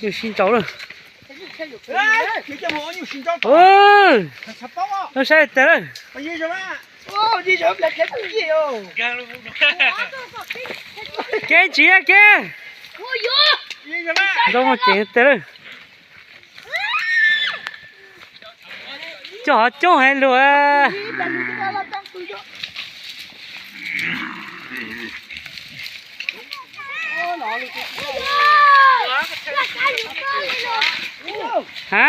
Nyuj sib ntsau lawm. Saib tas lawm. Kev tsiv kev. Ntau muaj ceem tas lawm. Coj hov coob heev lug. Ha?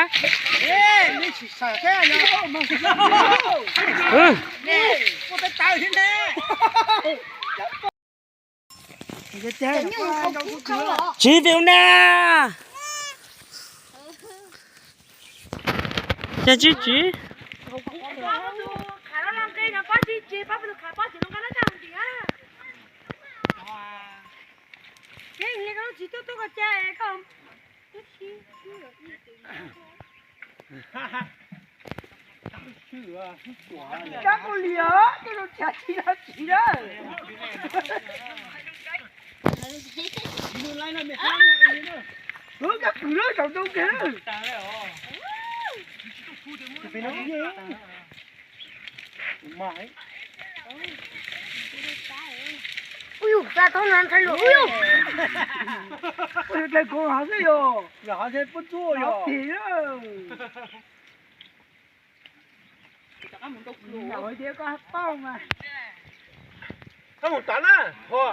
Tsiv vim na. Cas tsis tsiv? Kab mus li os, tej no chav tsis tau tsiv na. Kab pwm lawm, saum ntoo kiag. Ui yus, xa thoob no ntshai lawm ui yus. Ui yus, dlawg koov hov xwb yog. Yog hov xwb pub ntxuaj yog. Koj mus tod na, ho.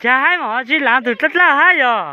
Cas haib mas ho tsis lav tus dlawb dlawb hab yog.